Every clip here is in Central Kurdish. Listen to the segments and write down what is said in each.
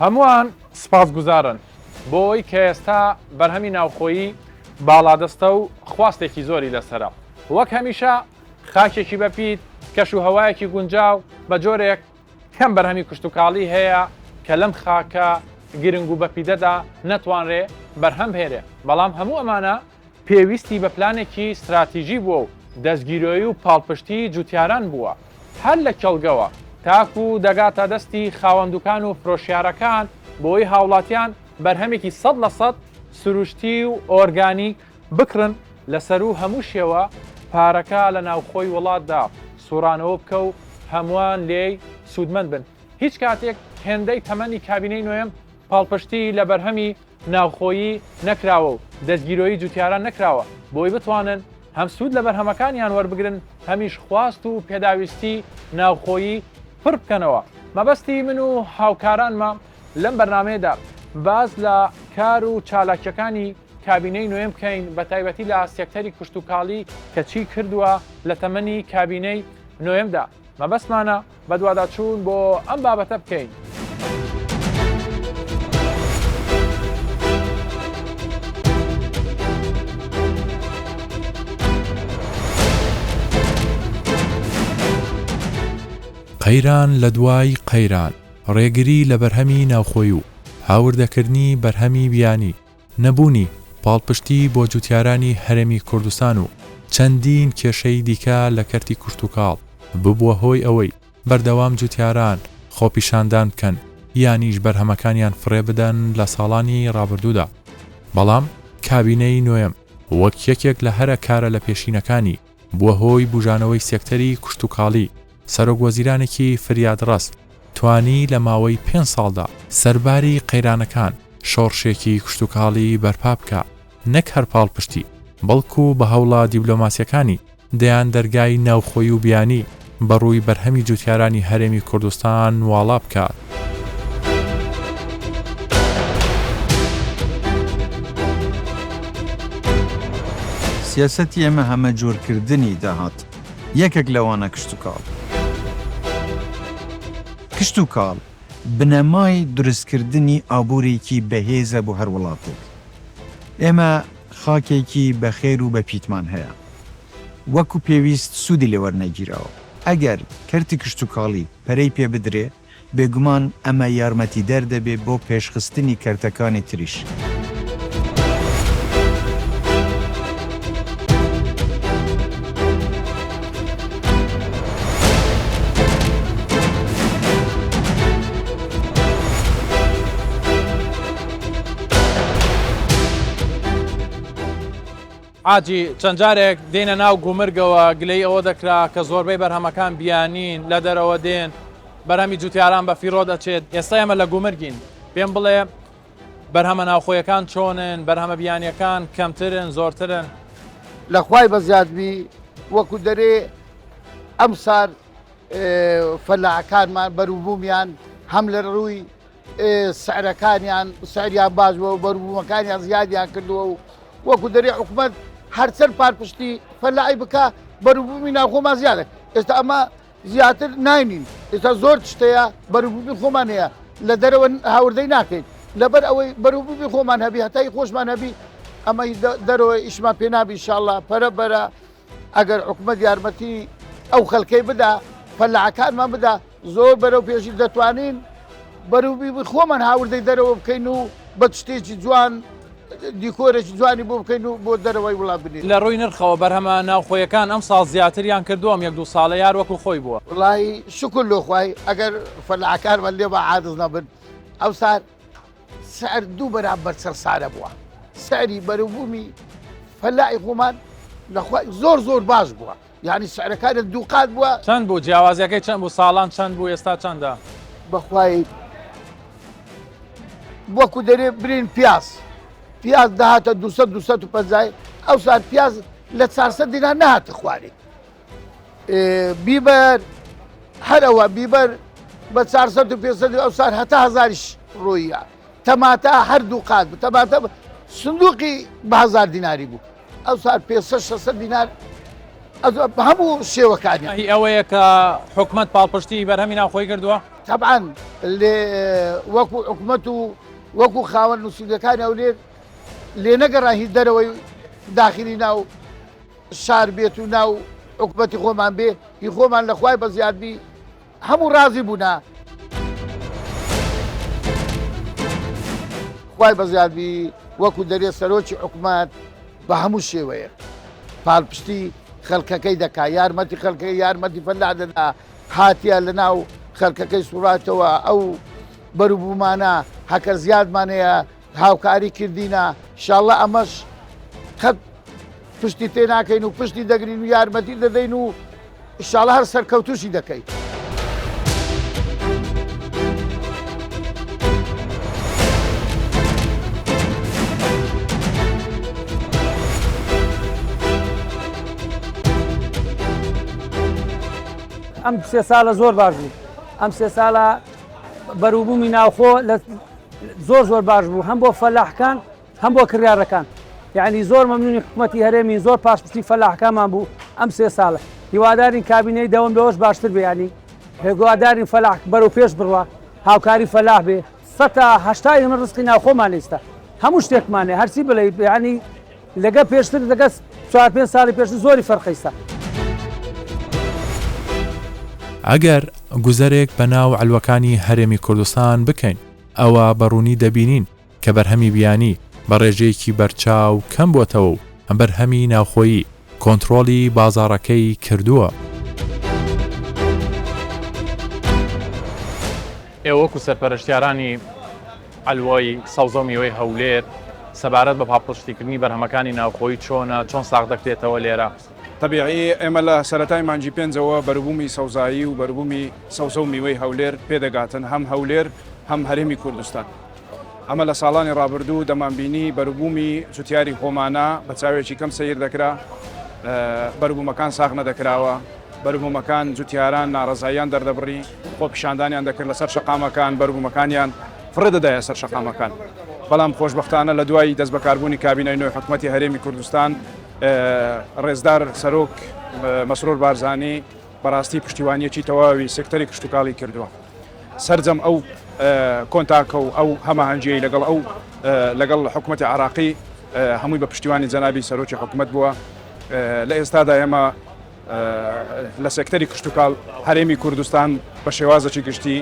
هەمووان سپاسگوزارن بۆ ئەوەی کە ئێستا بەرهەمی ناوخۆیی باڵادەستە و خواستێکی زۆری لەسەرە. وەک هەمیشە خاکێکی بەپیت، کەش و هەوایەکی گونجاو، بە جۆرێک کەم بەرهەمی کشتوکاڵی هەیە کە لەم خاکە گرنگ و بەپیتەدا نەتوانرێ بەرهەم بهێنرێ، بەڵام هەموو ئەمانە پێویستی بە پلانێکی ستراتیژی بووە و دەستگیرۆیی و پاڵپشتی جوتیاران بووە هەر لە کێڵگەوە تاکو دەگاتە دەستی خاوەن دوکان و فرۆشیارەکان بۆی هاوڵاتیان بەرهەمێکی 100% سروشتی و ئۆرگانیک بکڕن لەسەروو هەمووشیەوە پارەکە لە ناوخۆی وڵاتدا سوڕانەوە بکە و هەمووان لێی سوودمەند بن هیچ کاتێک هێندەی تەمەنی کابینەی نۆیەم پاڵپشتی لە بەرهەمی ناوخۆیی نەکراوە و دەستگیرۆیی جوتیاران نەکراوە بۆی بتوانن هەم سوود لە بەرهەمەکانیان وەربگرن هەمیش خواست و پێداویستی ناوخۆیی پڕ بکەنەوە. مەبەستی من و هاوکارانمە لەم بەرنامەیەدا باس لە کار و چالاکیەکانی کابینەی نۆیەم بکەین بەتایبەتی لە سێکتەری کشتوکاڵی کە چی کردووە لە تەمەنی کابینەی نۆیەمدا. مەبەستمانە بەدواداچوون بۆ ئەم بابەتە بکەین. قەیران لە دوای قەیران، ڕێگری لە بەرهەمی ناوخۆی و هاوردەکردنی بەرهەمی بیانی، نەبوونی پاڵپشتی بۆ جوتیارانی هەرێمی کوردستان و چەندین کێشەی دیکە لە کەرتی کشتوکاڵ ببووە هۆی ئەوەی بەردەوام جوتیاران خۆپیشاندان بکەن یانیش بەرهەمەکانیان فڕێ بدەن لە ساڵانی ڕابردوودا بەڵام کابینەی نۆیەم وەک یەکێک لە هەرە کارە لەپێشینەکانی بووە هۆی بوژانەوەی سێکتەری کشتوکاڵی، سەرۆک وەزیرانێکی فریادڕەس توانی لە ماوەی پێنج ساڵدا سەرباری قەیرانەکان شۆڕشێکی کشتوکاڵی بەرپا بکا، نەک هەر پاڵپشتی، بەڵکو بە هەوڵە دیبلۆماسیەکانی دەیان دەرگای ناوخۆی و بیانی بە ڕووی بەرهەمی جوتیارانی هەرێمی کوردستان واڵا بکات. سیاسەتی ئێمە هەمەجۆرکردنی داهات یەکێک لەوانە کشتوکاڵ. کشتوکاڵ بنەمای دروستکردنی ئابوورێکی بەهێزە بۆ هەر وڵاتێک. ئێمە خاکێکی بەخێر و بەپیتمان هەیە. وەکو پێویست سوودی لێ وەرنەگیراوە. ئەگەر کەرتی کشتوکاڵی پەرەی پێ بدرێ، بێگومان ئەمە یارمەتیدەر دەبێ بۆ پێشخستنی کەرتەکانی تریش. حاجی چەند جارێک دێنە ناو گومرگەوە گلەی ئەوە دەکرا کە زۆربەی بەرهەمەکان بیانین لە دەرەوە دێن بەرهەمی جوتیاران بە فیڕۆ دەچێت ئێستا ئێمە لە گومرگین پێم بڵێ بەرهەمە ناوخۆیەکان چۆنن بەرهەمە بیانیەکان کەمترن زۆرترن؟ لە خوای بەزیاد بی وەکو دەرێ ئەمسار فەلاحەکانمان بەروبوومیان هەم لە ڕووی سعرەکانیان سعریان باش بووە و بەروبوومەکانیان زیادیان کردووە و وەکو دەرێ حکومەت هەرچەند پارپشتی فەلاحی بکا بەروبوومی ناوخۆمان زیادە ئێستا ئەمە زیاتر ناینین ئێستا زۆر تشت هەیە بەروبوومی خۆمان هەیە لە دەرەوە هاوردەی ناکەین لەبەر ئەوەی بەروبوومی خۆمان هەبی هەتای خۆشمان هەبی ئەمە دەرەوە ئیشمان پێ نابی ئینشاڵڵا پەرە بەرە ئەگەر حکومەت یارمەتی ئەو خەلکەی بدا فەلاحەکانمان بدا زۆر بەرەو پێشی دەتوانین بەروبوومی خۆمان هاوردەی دەرەوە بکەین و بە شتێکی جوان دیکۆرێکی جوانی بۆ بکەین و بۆ دەرەوەی وڵات بنێرین. لە ڕووی نرخەوە بەرهەمە ناوخۆیەکان ئەمساڵ زیاتریان کردووە ئەم یەک دوو ساڵە یار وەکو خۆی بووە؟ وەڵاهی شوکر لۆ خوای ئەگەر فەلاحەکانمان لێمان عاجز نەبن ئەوسار سعر دوو بەرامبەر سەرسارە بووە سعری بەروبوومی فەلاحی خۆمان لە خوای زۆر زۆر باش بووە یانی سعرەکانت دووقات بووە. چەند بوو جیاوازیەکەی چەند بوو ساڵان چەند بوو ئێستا چەندە؟ بەخوای وەکو دەرێ برین پیاز پیاز دەهاتە 200 250 ئەو سات پیاز لە 400 دینار نەهاتە خوارێ بیبەر هەرەوە بیبەر بە 400 و 500 ئەو سات هەتا هزاریش ڕۆیە تەماتە هەر دوو قات بوو تەماتە سندوقی بە هزار دیناری بوو ئەو سات 500 600 دینار. هەموو شێوەکانیان. هی ئەوەیە کە حکومەت پاڵپشتی بەرهەمی ناوخۆی کردووە؟ تەبعەن لێ وەکو حکومەت و وەکو خاوەن نووسینگەکانی هەولێر لێ نەگەڕا هی دەرەوەی داخلی ناو شار بێت و ناو حکومەتی خۆمان بێ هی خۆمان لە خوای بەزیاد بی هەموو ڕازی بوونە. خوای بەزیاد بی وەکو دەرێ سەرۆکی حکومەت بە هەموو شێوەیەک پالپشتی خەلکەکەی دەکا یارمەتی خەلکەکەی یارمەتی فەلاح دەدا هاتیە لە ناو خەلکەکەی سوڕاتەوە ئەو بەروبوومانە هەکە زیادمان هەیە هاوکاری کردینە شاڵە ئەمەش قەت پشتی تێ ناکەین و پشتی دەگرین و یارمەتی دەدەین و ئیشاڵا هەر سەرکەوتوشی دەکەین. ئەم سێ ساڵە زۆر باش بوو ئەم سێ ساڵە بەروبوومی ناوخۆ لە زۆر زۆر باش بوو هەم بۆ فەلاحکان هەم بۆ کڕیارەکان یەعنی زۆر مەمنونی حکومەتی هەرێمین زۆر پاشپشتی فەلاحەکانمان بوو ئەم سێ ساڵە هیوادارین کابینەی دەوەم لەوەش باشتر بێ یانی هیوادارین فەلاح بەرەو پێش بڕوا هاوکاری فەلاح بێ سەتا هەشتای ئێمە ڕزقی ناوخۆمان ئێستا هەموو شتێکمان هەیە هەرچی بڵێ یانی لەگە پێشتر لەگە چوار پێنج ساڵی پێشتر زۆری فەرقە ئیستا. ئەگەر گوزەرێک بە ناو عەلوەکانی هەرێمی کوردستان بکەین ئەوا بە ڕوونی دەبینین کە بەرهەمی بیانی بە ڕێژەیەکی بەرچاو کەم بۆتەوە و بەرهەمی ناوخۆیی کۆنترۆڵی بازاڕەکەی کردووە. ئێوە وەکو سەرپەرشتیارانی عەلوەی سەوزە و میوەی هەولێر سەبارەت بە پاڵپشتیکردنی بەرهەمەکانی ناوخۆیی چۆنە، چۆن ساغ دەکرێتەوە لێرە؟ تەبیعی ئێمە لە سەرەتای مانگی پێنجەوە بەروبوومی سەوزایی و بەروبوومی سەوزە و میوەی هەولێر پێدەگاتن، هەم هەولێر هەم هەرێمی کوردستان. ئەمە لە ساڵانی ڕابردوو دەمانبینی بەروبوومی جوتیاری خۆمانە بە چاوێکی کەم سەیر دەکرا، بەروبوومەکان ساغ نەدەکراوە، بەروبوومەکان جوتیاران ناڕەزاییان دەردەبڕی، خۆپیشاندانیان دەکرد لەسەر شەقامەکان، بەروبوومەکانیان فڕێ دەدایە سەر شەقامەکان. بەڵام خۆشبەختانە لە دوای دەستبەکاربوونی کابینەی نوێی حکومەتی هەرێمی کوردستان، ڕێزدار سەرۆک مەسرور بارزانی بەڕاستی پشتیوانییەکی تەواوی سێکتەری کشتوکاڵی کردووە. سەرجەم ئەو کۆنتاکە و ئەو هەماهەنگیەی لەگەڵ ئەو لەگەڵ حکوومەتی عراقی هەمووی بە پشتیوانی جەنابی سەرۆکی حکوومەت بووە لە ئێستادا ئێمە لە سێکتەری کشتتوکاڵ هەرێمی کوردستان بە شێوازێکی گشتی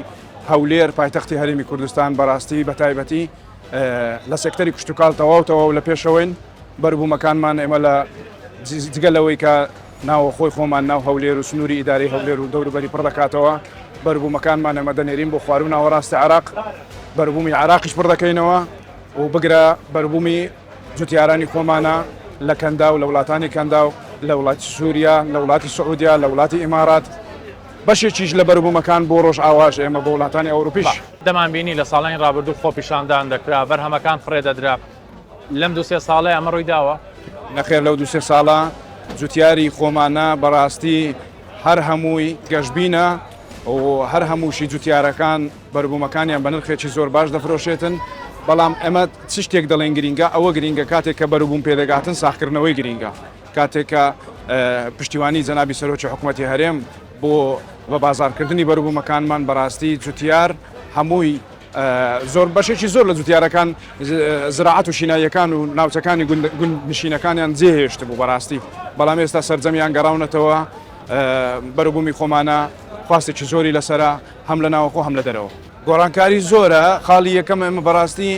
هەولێر پایتەختی هەرێمی کوردستان بەڕاستی بە تایبەتی لە سێکتەری کشتتوکاڵ تەواو تەواو لە پێشەوەین بەربوومەکانمان ئێمە لە جگە لەوەی کە ناوەخۆی خۆمان ناو هەولێر و سنووری ئیدارەی هەولێر و دەوروبەری پڕ دەکاتەوە، بەروبوومەکانمان ئێمە دەنێرین بۆ خواروو ناوەڕاستی عێراق، بەروبوومی عێراقیش پڕ دەکەینەوە و بگرە بەروبوومی جوتیارانی خۆمانە لە کەنداو، لە وڵاتانی کەنداو، لە وڵاتی سووریا، لە وڵاتی سعودیا، لە وڵاتی ئیمارات، بەشێکیش لە بەروبوومەکان بۆ ڕۆژئاواش ئێمە بۆ وڵاتانی ئەوروپیش. دەمانبینی لە ساڵانی ڕابردوو خۆپیشاندان دەکرا، بەرهەمەکان فڕێ دەدرا، لەم دوو سێ ساڵەی ئەمە ڕووی داوە؟ نەخێر لەو دوو سێ ساڵە جوتیاری خۆمانە بەڕاستی هەر هەمووی گەشبینە و هەر هەمووشی جوتیارەکان بەربوومەکانیان بە نرخێکی زۆر باش دەفرۆشێتن بەڵام ئەمە چ شتێک دەڵێن گرینگە ئەوە گرینگە کاتێک کە بەروبووم پێدەگاتن ساخکردنەوەی گرینگە کاتێک کە پشتیوانی جەنابی سەرۆکی حکوومەتی هەرێم بۆ بە بازارکردنی بەروبوومەکانمان بەڕاستی جوتیار هەمووی زۆر بەشێکی زۆر لە جوتیارەکان زراعەت و شیناییەکان و ناوچەکانی گوند نشینەکانیان جێهێشتبوو بەڕاستی بەڵام ئێستا سەرجەمیان گەڕاونەتەوە بەروبوومی خۆمانە خواستێکی زۆری لەسرە هەم لە ناوەخۆ هەم لە دەرەوە. گۆڕانکاری زۆرە خاڵی یەکەم ئێمە بەڕاستی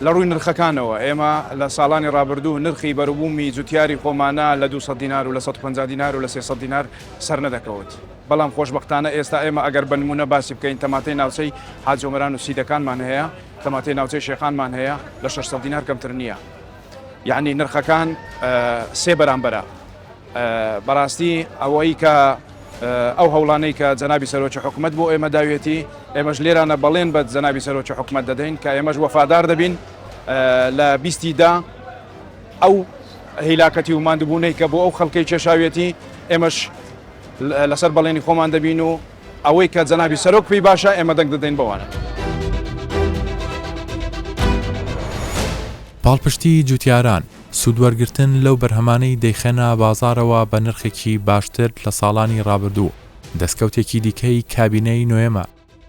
لە ڕووی نرخەکانەوە ئێمە لە ساڵانی ڕابردوو نرخی بەروبوومی جوتیاری خۆمانە لە 200 دینار و لە 150 دینار و لە 300 دینار سەر نەدەکەوت. بەڵام خۆشبەختانە ئێستا ئێمە ئەگەر بە نموونە باسی بکەین تەماتەی ناوچەی حاجی ئۆمەران و سیدەکانمان هەیە، تەماتەی ناوچەی شێخانمان هەیە لە 600 دینار کەمتر نییە. یعنی نرخەکان سێ بەرامبەرە. بەڕاستی ئەوەی کە ئەو هەوڵانەی کە جەنابی سەرۆکی حکومەت بۆ ئێمە داوێتی ئێمەش لێرانە بەڵێن بە جەنابی سەرۆکی حکومەت دەدەین کە ئێمەش وەفادار دەبین لە بیستی دا ئەو هیلاکەتی و ماندووبوونەی کە بۆ ئەو خەڵکەی کێشاویەتی ئێمەش لەسەر بەڵێنی خۆمان دەبین و ئەوەی کە جەنابی سەرۆک پێی باشە ئێمە دەنگ دەدەین بەوانە. پاڵپشتی جوتیاران. سوودوەرگرتن لەو بەرهەمانەی دەیخەنە بازاڕەوە بە نرخێکی باشتر لە ساڵانی ڕابردوو، دەستکەوتێکی دیکەی کابینەی نۆیەمە،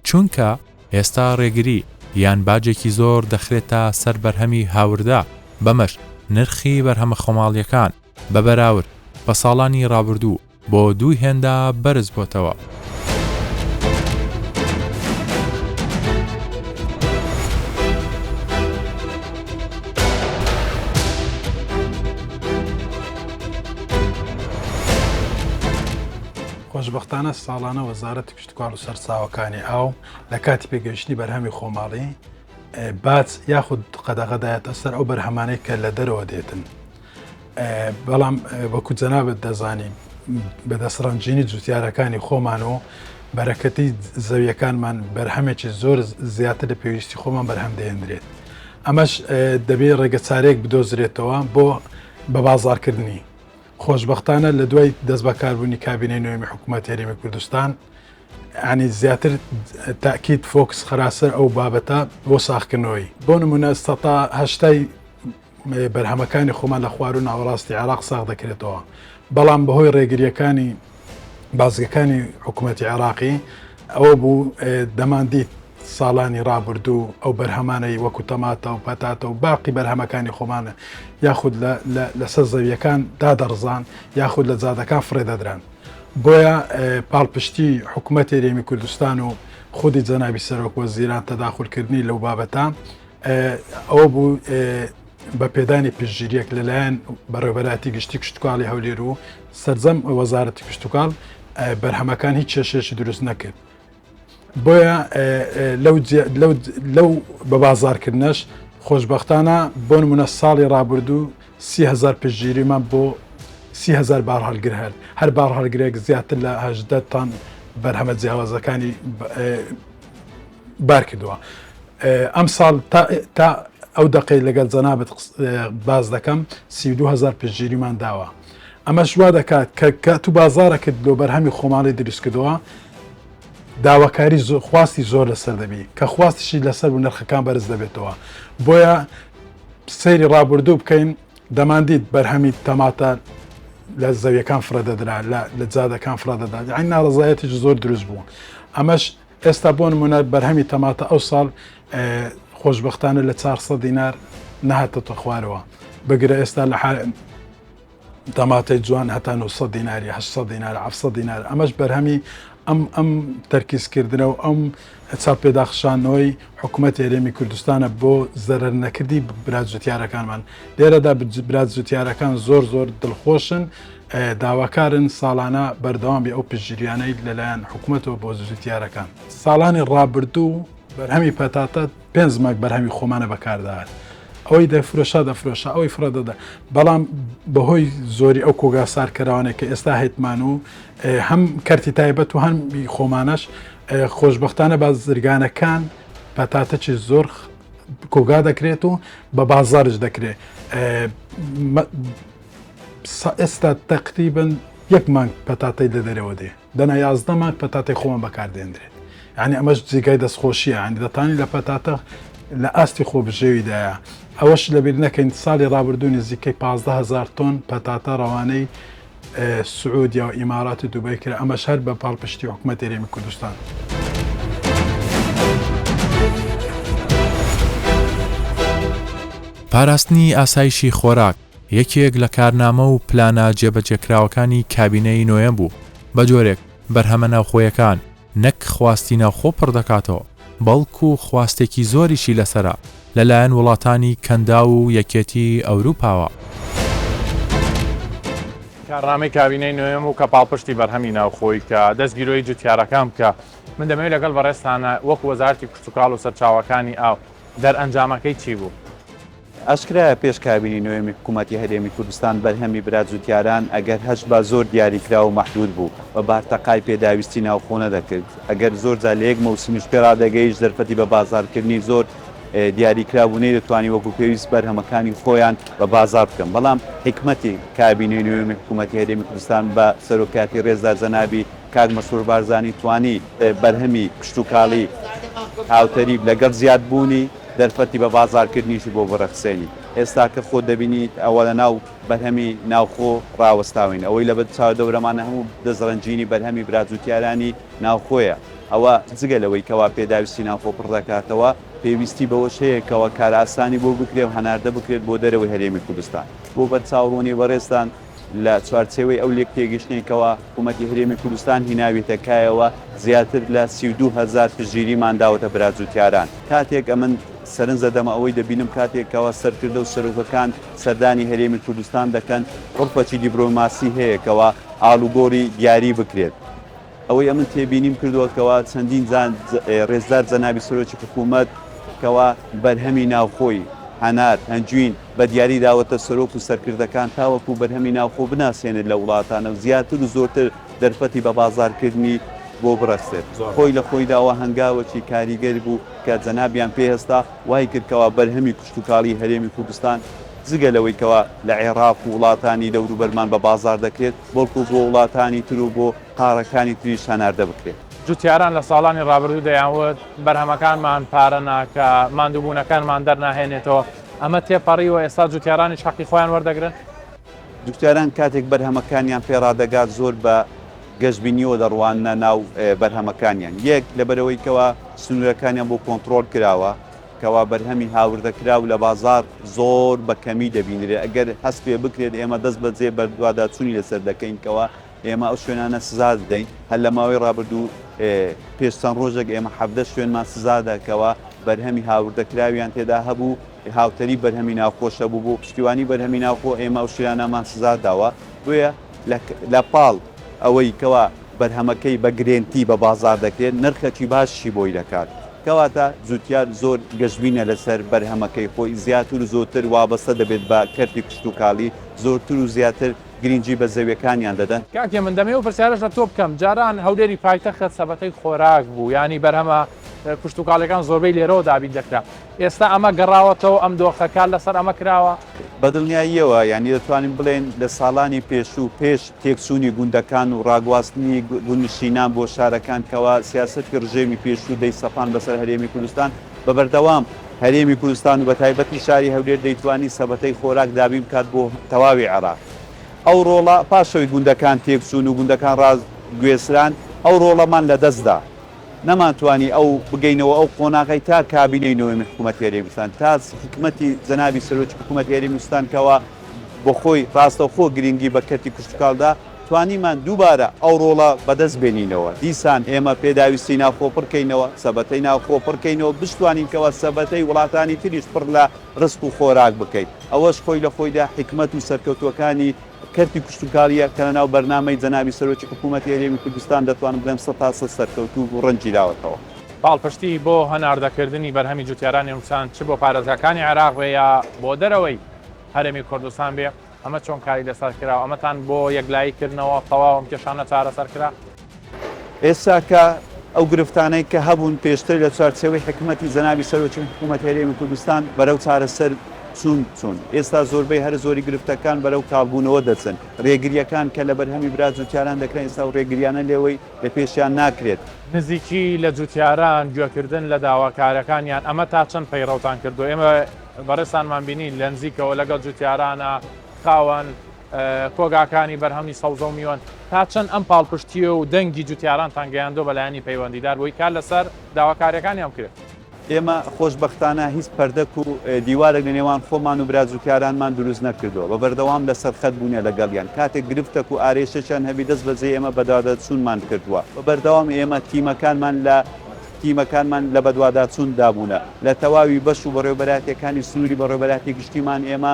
چونکە ئێستا ڕێگری یان باجێکی زۆر دەخرێتە سەر بەرهەمی هاوردە، بەمەش نرخی بەرهەمە خۆماڵییەکان بە بەراورد بە ساڵانی ڕابردوو بۆ دوو هێندە بەرز بۆتەوە. خۆشبەختانە ساڵانە وەزارەتی کشتوکاڵ و سەرچاوەکانی ئاو لە کاتی پێگەیشتنی بەرهەمی خۆماڵی باج یاخود قەدەغە دایەتە سەر ئەو بەرهەمانەی کە لە دەرەوە دێتن. بەڵام وەکو جەنابت دەزانی بە دەستڕەنجینی جوتیارەکانی خۆمان و بەرەکەتی زەویەکانمان بەرهەمێکی زۆر زیاتر لە پێویستی خۆمان بەرهەم دەهێندرێت ئەمەش دەبێ ڕێگەچارێک بدۆزرێتەوە بۆ بە بازارکردنی خۆشببختانە لە دوای دەست بەکاربوونی کابینەی نوێمی حکوومەت هەرێمی کوردستان ینی زیاتر تاکیید فۆکس خراسەر ئەو بابەتە بۆ ساخکردنەوەی بۆ نمونە سەتا هەشتای بەرهەمەکانی خۆمان لە خواروو ناوەڕاستی عێراق ساغ دەکرێتەوە، بەڵام بەهۆی ڕێگرییەکانی بازگەکانی حکوومەتی عێراقی ئەوە بوو دەماندیت ساڵانی ڕابردوو ئەو بەرهەمانەی وەکو تەماتە و پەتاتە و باقی بەرهەمەکانی خۆمانە یاخود لەسەر زەویەکان دادەڕزان یاخود لە جادەکان فڕێ دەدران. بۆیە پاڵپشتی حکوومەتی هەرێمی کوردستان و خودی جەنابی سەرۆک وەزیران تەداخولکردنی لەو بابەتە ئەوە بوو بە پێدانی پشتگیریەک لەلایەن بەڕێوەبەرایەتی گشتی کشتتوکاڵی هەولێر و سەرجەم وەزارەتی کشتتوکاڵ بەرهەمەکان هیچ کێشەیەکی دروست نەکرد. بۆیە لەو بە بازارکردنەش خۆشببختانە بۆ نمونە ساڵی ڕابردوو سیهزار پشتگیریمان بۆ سیهزار بارهەڵگر هەر هەر بارهەڵگرێک زیاتر لە هەدە تان بەرهەمە جیاوازەکانی بار کردووە ئەمساڵ تا ئەو دەقەی لەگەڵ جەنابت باس دەکەم 32هزار پشتگیریمان داوە ئەمەش وا دەکات کە کە تو بازارەکەت لۆ بەرهەمی خۆماڵی دروست کردەوە داواکاری خواستی زۆر لەسەر دەبی کە خواستیشی لەسەر و نرخەکان بەرز دەبێتەوە بۆیە سەیری ڕابردوو بکەین دەماندیت بەرهەمی تەماتە لە زەویەکان فرە دەدرا لە جادەکان فرە دەدا یانی ناڕەزایەتیش زۆر دروست بوو ئەمەش ئێستا بۆ نمونە بەرهەمی تەماتە ئەو ساڵ خۆشبەختانە لە 400 دینار نەهاتەتە خوارەوە بگرە ئێستا لە تەماتەی جوان هەتا 900 دیناری 800 دینار 700 دینار ئەمەش بەرهەمی ئەم ئەم تەرکیزکردنە و ئەم چاپێداخشانەوەی حکوومەت هەرێمی کوردستانە بۆ زەرەر نەکردی براجوتیارەکانمان لێرەدا براجوتیارەکان زۆر زۆر دڵخۆشن داواکارن ساڵانە بەردەوام بێ ئەو پشتگیریانەی لەلایەن حکومەتەوە بۆ جوتیارەکان. ساڵانی ڕابردوو بەرهەمی پەتاتە پێنج مانگ بەرهەمی خۆمانە بەکاردەهات ئەوەی دەفرۆشا دەفرۆشا ئەوەی فڕە دەدا بەڵام بەهۆی زۆری ئەو کۆگا سارکەرانێک کە ئێستا هەیتمان و هەم کەرتی تایبەت و هەم خۆمانەش خۆشببختانە بازرگانەکان پەتاتەکی زۆر کۆگا دەکرێت و بە بازارش دەکرێت ئێستا تەقریبەن یەک مانگ پەتاتەی لە دەرەوە دێ دەنا 11 مانگ پەتاتەی خۆمان بەکاردێندرێت یعنی ئەمەش جێگای دەستخۆشیە یعنی دەتانی لە پەتاتە لە ئاستی خۆبژێویدایە ئەوەش لەبیر نەکەین ساڵی ڕابردوو نزیکەی 15000 تۆن پەتاتە ڕەوانەی سعودیا و ئیمارات و دوبەی کرا ئەمەش هەر بە پاڵپشتی حکومەتی هەرێمی کوردستان. پاراستنی ئاسایشی خۆراک یەکێک لە کارنامە و پلانە جێبەجێکراوەکانی کابینەی نۆیەم بوو، بە جۆرێک بەرهەمە ناوخۆیەکان نەک خواستی ناوخۆ پڕ دەکاتەوە، بەڵکو خواستێکی زۆریشی لەسەرە لەلایەن وڵاتانی کەنداو و یەکێتی ئەوروپاوە. کارنامەی کابینەی نۆیەم و کە پاڵپشتی بەرهەمی ناوخۆی کە دەستگیرۆیی جوتیارەکان بکا، من دەمەوێت لەگەڵ بەڕێزتانا وەکو وەزارەتی کشتوکاڵ و سەرچاوەکانی ئاو دەرئەنجامەکەی چی بوو؟ ئاشکرایە پێش کابینەی نۆیەمی حکوومەتی هەرێمی کوردستان بەرهەمی برا جوتیاران ئەگەر هەشبا زۆر دیاریکراو و مەحدود بوو و بارتەقای پێداویستی ناوخۆ نەدەکرد ئەگەر زۆر جار لە یەک مەوسمیش پێ ڕادەگەیشت دەرفەتی بە بازاڕکردنی زۆر دیاریکراو بوو نەیدەتوانی وەکو پێویست بەرهەمەکانی خۆیان بە بازاڕ بکەن بەڵام حیکمەتی کابینەی نۆیەمی حکوومەتی هەرێمی کوردستان بە سەرۆکایەتی ڕێزدار جەنابی کاک مەسرور بارزانی توانی بەرهەمی کشتوکاڵی هاوتەریب لەگەڵ زیادبوونی دەرفەتی بە بازاڕکردنیشی بۆ بڕەخسێنی. ئێستاکە خۆت دەبینیت ئەوە لە ناو بەرهەمی ناوخۆ ڕاوەستاوین، ئەوەی لە چاو دەورەمانە هەموو دەستڕەنگینی بەرهەمی برا جوتیارانی ناوخۆیە، ئەوە جگە لەوەی کەوا پێداویستی ناوخۆ پڕ دەکاتەوە، پێویستی بەوەش هەیە کەوا کارئاسانی بۆ بکرێ و هەناردە بکرێت بۆ دەرەوەی هەرێمی کوردستان. بۆ بەرچاوڕوونی بەڕێزتان لە چوارچێوەی ئەو لێکتێگەیشتنەی کەوا حکوومەتی هەرێمی کوردستان هیناویتە کایەوە زیاتر لە 32 هەزار پشتگیریمان داوەتە برا جوتیاران. کاتێک ئەمن سەرنج دەدەمە ئەوەی دەبینم کاتێک کەوا سەرکردە و سەرۆکەکان سەردانی هەرێمی کوردستان دەکەن عورفەکی دیبرۆماسی هەیە کەوا ئاڵوگۆڕی دیاری بکرێت. ئەوەی ئەمن تێبینیم کردووە کەوا چەندین جار ڕێزدار جەنابی سەرۆکی حکوومەت کەوا بەرهەمی ناوخۆی، هەنار، هەنجوین، بە دیاری داوەتە سەرۆک و سەرکردەکان تاوەکو بەرهەمی ناوخۆ بناسێنێت لە وڵاتانە و زیاتر و زۆرتر دەرفەتی بە بازاڕکردنی بۆ بڕەخسێت. خۆی لە خۆیدا ئەوە هەنگاوەکی کاریگەر بوو کە جەنابیان پێ هەستا وای کرد کەوا بەرهەمی کشتوکاڵی هەرێمی کوردستان جگە لەوەی کەوا لە عێڕاق و وڵاتانی دەوروبەرمان بە بازاڕ دەکرێت بەڵکو بۆ وڵاتانی تر و بۆ قاڕەکانی تریش هەناردە بکرێت. جوتیاران لە ساڵانی ڕابردوو دەیانوت بەرهەمەکانمان پارە ناکا، ماندووبوونەکانمان دەرناهێنێتەوە، ئەمە تێپەڕیوە، ئێستا جوتیارانیش حەقی خۆیان وەردەگرن؟ جوتیاران کاتێک بەرهەمەکانیان پێ ڕادەگات زۆر بە گەشبینییەوە دەڕواننە ناو بەرهەمەکانیان، یەک لەبەرئەوەی کەوا سنوورەکانیان بۆ کۆنتڕۆڵ کراوە، کەوا بەرهەمی هاوردەکراو لە بازاڕ زۆر بە کەمی دەبینرێت، ئەگەر هەست پێ بکرێت ئێمە دەست بەجێ بەدواداچوونی لەسەر دەکەین کەوا ئێمە ئەو شوێنانە سزا دەدەین، هەر لە ماوەی ڕابردوو پێش چەند ڕۆژێک ئێمە 17 شوێنمان سزادا کەوا بەرهەمی هاوردەکراویان تێدا هەبوو، هاوتەریب بەرهەمی ناوخۆش هەبوو، بۆ پشتیوانی بەرهەمی ناوخۆ ئێمە ئەو شوێنانەمان سزا داوە، بۆیە لە پاڵ ئەوەی کەوا بەرهەمەکەی بە گرێنتی بە بازاڕ دەکرێت، نرخێکی باشیشی بۆی دەکات. کەواتە جوتیار زۆر گەشبینە لەسەر بەرهەمەکەی خۆی، زیاتر و زۆرتر وابەستە دەبێت بە کەرتی کشتوکاڵی، زۆرتر و زیاتر گرینگی بە زەویەکانیان دەدەن. کاک هێمن دەمەوێ ئەو پرسیارەش لە تۆ بکەم، جاران هەولێری پایتەخت سەبەتەی خۆراک بوو، یانی بەرهەمە کشتوکاڵیەکان زۆربەی لێرەوە دابین دەکرا، ئێستا ئەمە گەڕاوەتەوە ئەم دۆخە، کار لەسەر ئەمە کراوە؟ بە دڵنیاییەوە، یانی دەتوانین بڵێین لە ساڵانی پێشوو پێش تێکچوونی گوندەکان و ڕاگواستنی گوندنشینان بۆ شارەکان کەوا سیاسەتی ڕژێمی پێشوو دەیسەپاند بەسەر هەرێمی کوردستان بە بەردەوام هەرێمی کوردستان و بەتایبەتی شاری هەولێر دەیتوانی سەبەتەی خۆراک دابین بکات بۆ تەواوی عێراق. ئەو ڕۆڵە پاش ئەوەی گوندەکان تێکچوون و گوندەکان ڕاگوێزران ئەو ڕۆڵەمان لەدەستدا. نەمانتوانی ئەو بگەینەوە ئەو قۆناغەی تا کابینەی نۆیەمی حکوومەتی هەرێمی کوردستان تا حکومەتی جەنابی سەرۆکی حکوومەتی هەرێمی کوردستان کەوا بۆخۆی ڕاستەوخۆ گرنگی بە کەرتی کشتوکاڵ دا، توانیمان دووبارە ئەو ڕۆڵە بەدەست بێنینەوە. دیسان ئێمە پێداویستی ناوخۆ پڕ کەینەوە، سەبەتەی ناوخۆ پڕ کەینەوە، بشتوانین کەوا سەبەتەی وڵاتانی تریش پڕ لە ڕزق و خۆراک بکەین. ئەوەش خۆی لە خۆیدا حیکمەت و سەرکەوتووەکانی کەرتی کشتوکاڵییە کە لەناو بەرنامەی جەنابی سەرۆکی حکوومەتی هەرێمی کوردستان دەتوانم بڵێم سەتا سەد سەرکەوتوو بوو ڕەنگی داوەتەوە. پاڵپشتی بۆ هەناردەکردنی بەرهەمی جوتیارانی کوردستان چ بۆ پارێزگاکانی عێراق بێ یا بۆ دەرەوەی هەرێمی کوردستان بێ، ئەمە چۆن کاری لەسەر کرا و ئەمەتان بۆ یەکلایی کردنەوە تەواو ئەم کێشانە چارەسەر کرا؟ ئێستا کە ئەو گرفتانەی کە هەبوون پێشتر لە چوارچێوەی حکومەتی جەنابی سەرۆکی حکوومەتی هەرێمی کوردستان بەرەو چارەسەر چوون چوون ئێستا زۆربەی هەرە زۆری گرفتەکان بەرەو کاڵبوونەوە دەچن رێگرییەکان کە لە بەرهەمی برا جووتیاران دەکرێن ئێستا ئەو رێگرییانە لێوەی لە پێشیان ناکرێت. نزیکی لە جوتیاران، گوێکردن لە داواکارەکانیان، ئەمە تا چەند پەیڕەوتان کردووە؟ ئێمە بەڕێزتانمان بینی لە نزیکەوە لەگەڵ جوتیارانە، خاوەن کۆگاکانی بەرهەمی سەوزە و میوەن، تا چەند ئەم پاڵپشتییە و دەنگی جوتیارانتان گەیاندووە بە لایەنی پەیوەندیدار بۆی کار لەسەر داواکارییەکانیان بکرێت؟ ئێمە خۆشبەختانە هیچ پەردەک و دیوارێک لە نێوان خۆمان و برا جوتیارانمان دروست نەکردووە، بە بەردەوام لەسەر خەت بوونە لەگەڵیان، کاتێک گرفتەک و ئارێشەکیان هەبی دەست بەجێ ئێمە بەدواداچوونمان کردووە، بە بەردەوام ئێمە تیمەکانمان لە تیمەکانمان لە بەدواداچوون دابوونە، لە تەواوی بەش و بەڕێوەبەرایەتیەکانی سنووری بەڕێوەبەرایەتی گشتیمان ئێمە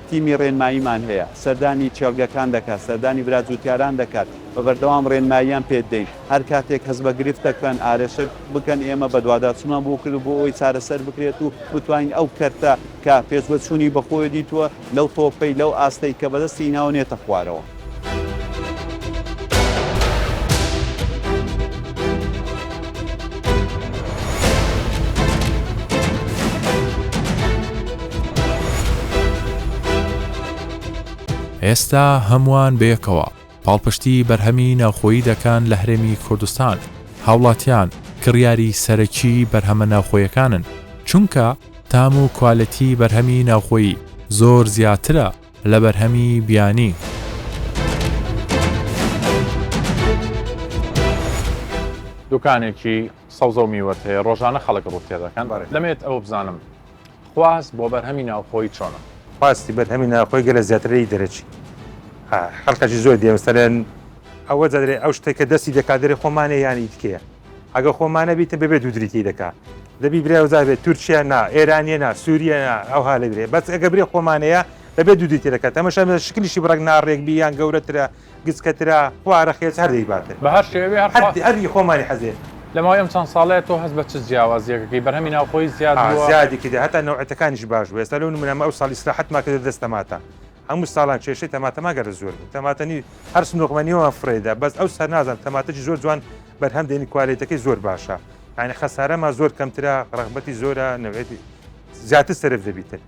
تیمی ڕێنماییمان هەیە، سەردانی کێڵگەکان دەکات، سەردانی برا جوتیاران دەکات، بە بەردەوام ڕێنماییان پێ دەین، هەر کاتێک هەست بە گرفت دەکەن، ئارێشە بکەن، ئێمە بەدواداچوونمان بۆ کرد و بۆ ئەوەی چارەسەر بکرێت و بتوانین ئەو کەرتە کە پێشڤەچوونی بەخۆی دیتووە لەو تۆپەی، لەو ئاستەی کە بەدەستی هیناوە نێتە خوارەوە. ئێستا هەمووان بەیەکەوە پاڵپشتی بەرهەمی ناوخۆیی دەکەن لە هەرێمی کوردستان، هاوڵاتیان کڕیاری سەرەکی بەرهەمە ناوخۆیەکانن، چونکە. تام و کوالێتی بەرهەمی ناوخۆیی زۆر زیاترە لە بەرهەمی بیانی. دوکانێکی سەوزە و میوەت هەیە ڕۆژانە خەڵک ڕوو تێدەکەن دەمێت ئەوە بزانم خواست بۆ بەرهەمی ناوخۆیی چۆنە؟ خواستی بەرهەمی ناوخۆی گەلە زیاترە لەی دەرەکی خەڵکەکی زۆر دێ مەسەلەن ئەوە دەرێ ئەو شتێک کە دەستی دەکات دەرێ خۆمانە یان ئیتکەیە ئەگە خۆمانە بیتن بەبێ دوودری تی دەکا دەبی برای وزا بێت تورکیا نا ئێرانیە نا سووریە نا ئەوها لە برێ بەس ئەگە برێ خۆمانەیە بەبێ دوودری تێ دەکات تەمەشا شکلیشی بڕەک ناڕێک بی یان گەورەترە گچکەترە خوارە خێچ هەر دەیباتن. بە هەر شێوەیە بێ هەر خوا. هەر هی خۆمانی حەزێ. لە ماوەی ئەم چەند ساڵەیە تۆ هەست بە چ جیاوازییەک ئەکەی؟ بەرهەمی ناوخۆیی زیاد بووە؟ زیادی کردیە هەتا نەوعەتەکانیش باش بوو ئێستا لەو نمونە ئەمە ئەو ساڵ ئیسراحەتمان کردە دەست تەماتە هەموو ساڵان کێشەی تەماتەمان گەرە زۆر بوو تەماتە نی هەر سندوقمە نیوەمان فڕێدا بەس ئەو سەر نازانم تەماتەکی زۆر جوان بەرهەم دێنی کوالێتەکەی زۆر باشە یانی خەسارەمان زۆر کەمترە ڕەغبەتی زۆرە نەوعەتی زیاتر سەرف دەبیتن.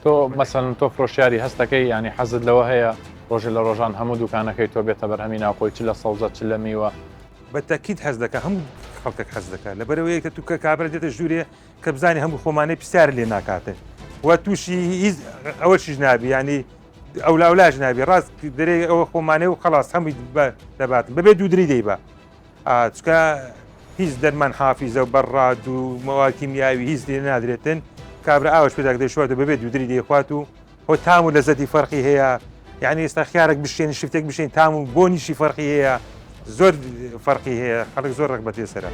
تۆ مەسەلەن تۆ فرۆشیاری هەستەکەی یانی حەزت لەوە هەیە ڕۆژێ لە ڕۆژان هەموو دوکانەکەی تۆ بێتە بەرهەمی ناوخۆی چ لە سەوزە چ لە میوە؟ بە تەکید حەز دەکا هەموو خەڵکەک حەز دەکا لەبەرئەوەیە کە تو کە کابرا دێتە ژوورێ کە بزانێ هەموو خۆمانەی پرسیارت لێ ناکاتن و تووشی هیچ ئەوەشیش نابی یانی ئەولاولاش نابی ڕاست دەرێ ئەوە خۆمانەی و خەڵاس هەمووی دەباتن بەبێ دوودری دەیبا چکە هیچ دەرمان حافیزە و بەڕاد و مەواد کیمیاوی هیچ لێ نادرێتن کابرا ئاوش پێداک دەشوات و بەبێ دوودری دەیخوات و هۆ تام و لەزەتی فەرقی هەیە یعنی ئێستا خیارێک بشێنی شفتێک بشێن تام و بۆنیشی فەرقی هەیە زۆر فەرقی هەیە خەڵک زۆر ڕغبەتی سەرە.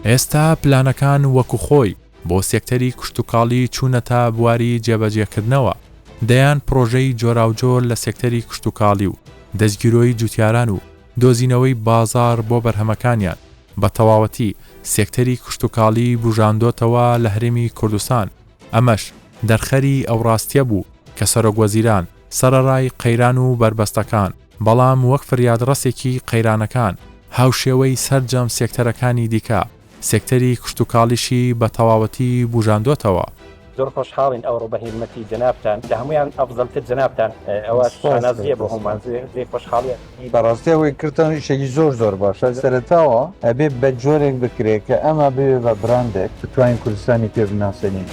ئێستا پلانەکان وەکو خۆی بۆ سێکتەری کشتوکاڵی چوونەتە بواری جێبەجێکردنەوە، دەیان پڕۆژەی جۆراوجۆر لە سێکتەری کشتوکاڵی و دەستگیرۆیی جوتیاران و دۆزینەوەی بازاڕ بۆ بەرهەمەکانیان بە تەواوەتی سێکتەری کشتوکاڵی بوژاندۆتەوە لە هەرێمی کوردستان، ئەمەش دەرخەری ئەو ڕاستیە بوو کە سەرۆکوەزیران سەرەڕای قەیران و بەربەستەکان بەڵام وەک فریادڕەسێکی قەیرانەکان هاوشێوەی سەرجەم سێکتەرەکانی دیکە سێکتەری کشتوکاڵیشی بە تەواوەتی بوژاندۆتەوە. زۆر خۆشحاڵین ئەوڕۆ بە هیمەتی جەنابتان لە هەموویان ئەفزەلتر جەنابتان ئەوە شانازیە بۆ هەموومان جێی خۆشحاڵیە. بەڕاستی ئەوەی کردتان ئیشێکی زۆر زۆر باشە سەرەتاوە ئەبێ بە جۆرێک بکرێ کە ئەمە ببێ بە براندێک بتوانین کوردستانی پێ بناسێنین.